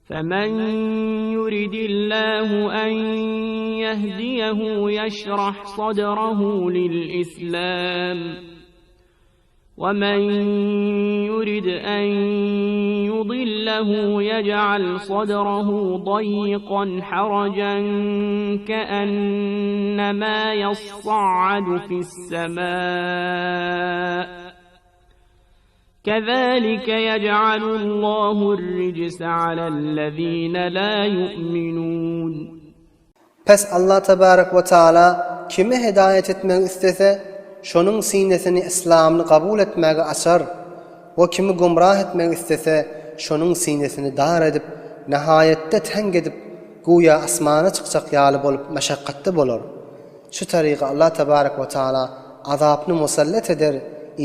Femen yuridillahu en yehdiyehu yeşrah sadrahu lil-islam. Ve men yurid en yudillehu yec'al sadrahu dayyikan haracan keennema yessa'adu fis-semâ. Kezalike yec'alullahu er-rijse alellezine la yu'minun. Pes Allah tebarek we taala kime hidaýat etmegi islese, şonuň sinesini yslamny kabul etmäge açar we kimi gumrah etmegi islese, şonuň sinesini dar edip, nahaýatda teňk edip, güýä asmana çykjak ýaly bolup meşakgatda bolar. Şu taryga Allah tebarek we taala azapny musallat eder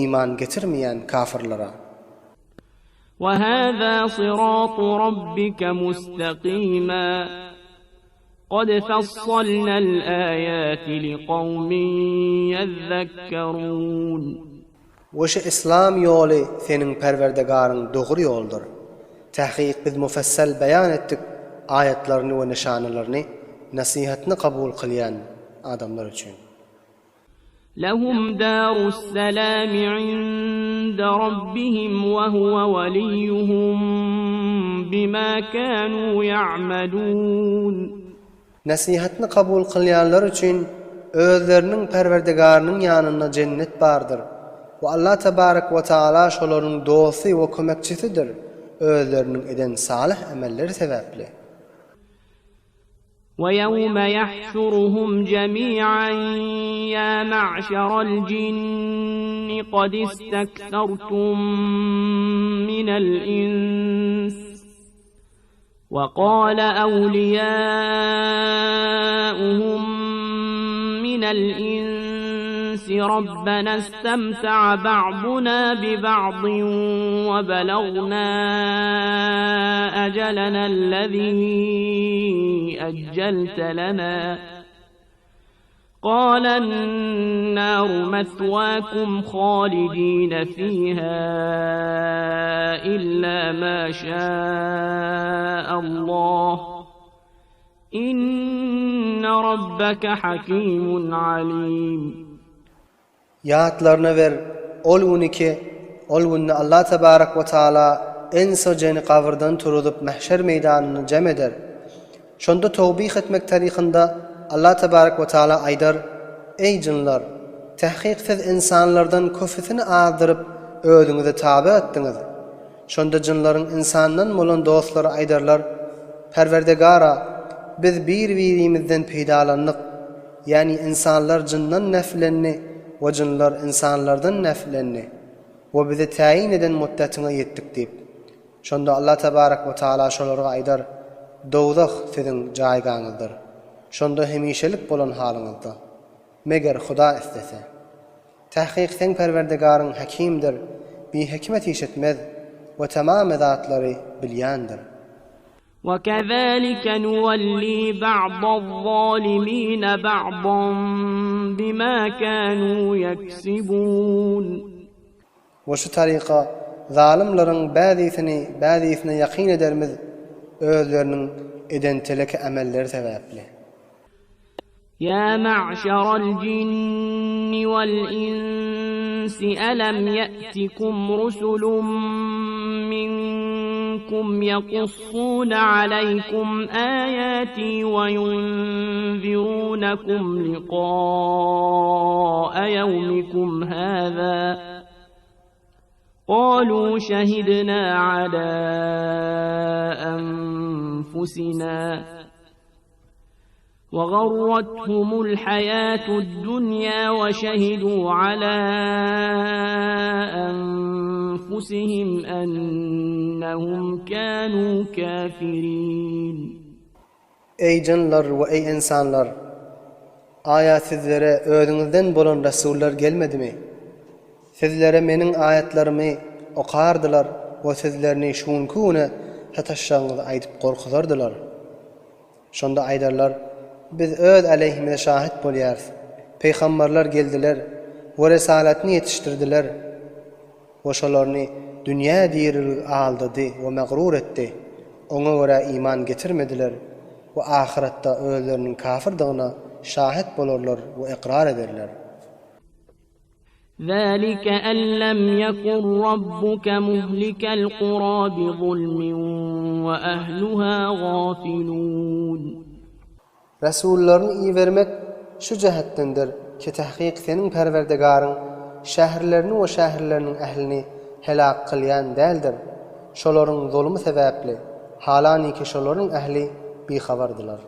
iman getirmeýän kafyrlara. We hâzâ syrâtu rabbike mustaqîmâ. Kad fassalnal âyâti liqawmin ýezzekkerûn. We şu yslam ýoly seniň Perwerdigaryň dogry ýoldur. Takyk biz mufassal beýan etdik aýatlaryny we nyşanalaryny nesihatny kabul kylýan adamlar üçin. Lehum darus-selami inde rabbihim we huwe weliýuhum bima kanu ýa'melun. Nesihatny kabul kylýanlar üçin özleriniň Perwerdigarynyň ýanynda jennet bardyr we Allah tebarek we taala şolaryň dosty we kömekçisidir özleriniň eden salyh emelleri sebäpli. We ýewme ýahşuruhum jemi'an ýa ma'şeral jinni kad istekthertum minel ins. وقال أولياؤهم من الإنس ربنا استمتع بعضنا ببعض وبلغنا أجلنا الذي أجلت لنا قال النار مثواكم خالدين فيها إلا ما شاء الله إن ربك حكيم عليم. Ýatlaryna ber, ol güni ki, ol günde Allah tebarek we taala ins we jeni gabyrdan turuzyp mähşer meýdanynda jem eder. Şonda towbih etmek tarykynda Allah tebarek we taala aýdar, Eý jynlar! Tahkyk siz ynsanlardan köpüsini azdyryp özüňize taby etdiňiz. Şonda jynlaryň ynsandan bolan dostlary aýdarlar, Perwerdigara! Biz bir-birimizden peýdalandyk. Ýagny ynsanlar jyndan neflendi we jynlar ynsanlardan neflendi we bize täýin eden mutdetiňe ýetdik diýip. Şonda Allah tebarek we taala şolarga aýdar, Dowzah siziň jaýgaňyzdyr. Şonda hemişelik bolan halyňyzda. Meger Huda islese. Tahkyk seň Perwerdigaryň Hakimdir, bihikmet iş etmez we tamamy zatlary bilýändir. We kezalike nuwelli ba'daz-zalimine ba'dan bima kanu ýeksibun. We şu taryka zalymlaryň bäzisini bäzisine ýakyn edermiz özleriniň eden teleke amelleri sebäpli. Ýa ma'şeral jinni wal insi alam ýa'tikum rusulun minkum ýakussuna aleýkum aýati we ýunzirunakum liqa'a ýewmikum haza. Qalu şehidna ala enfusina we garrathumul hayatud dunya we şehidu ala enfusihim ennehum kanu kafirin. Eý jynlar we eý ynsanlar! Aýa sizlere özüňizden bolan resullar gelmedimi? Sizlere meniň aýatlarymy okardylar we sizlerini şu günki güne sataşjagyňyzy aýdyp gorkuzardylar. Şonda aýdarlar, Biz öz aleýhimize şahyt bolýarys. Pygamberler geldiler we resaletini ýetişdirdiler. We şolaryny dünýä diriligi aldady we magrur etdi. Oňa görä iman getirmediler we ahyretde özleriniň kafyrdygyna şahyt bolarlar we ykrar ederler. Zalika en lem yekun rabbuke muhlikel kura bizulmin we ehluha gafilun. Resullaryny ibermek şu jähetdendir ki tahkyk seniň Perwerdigaryň şäherlerini we şäherleriniň ählini helak kylýan däldir, şolaryň zulumy sebäpli, halaniki şolaryň ähli bihabardylar.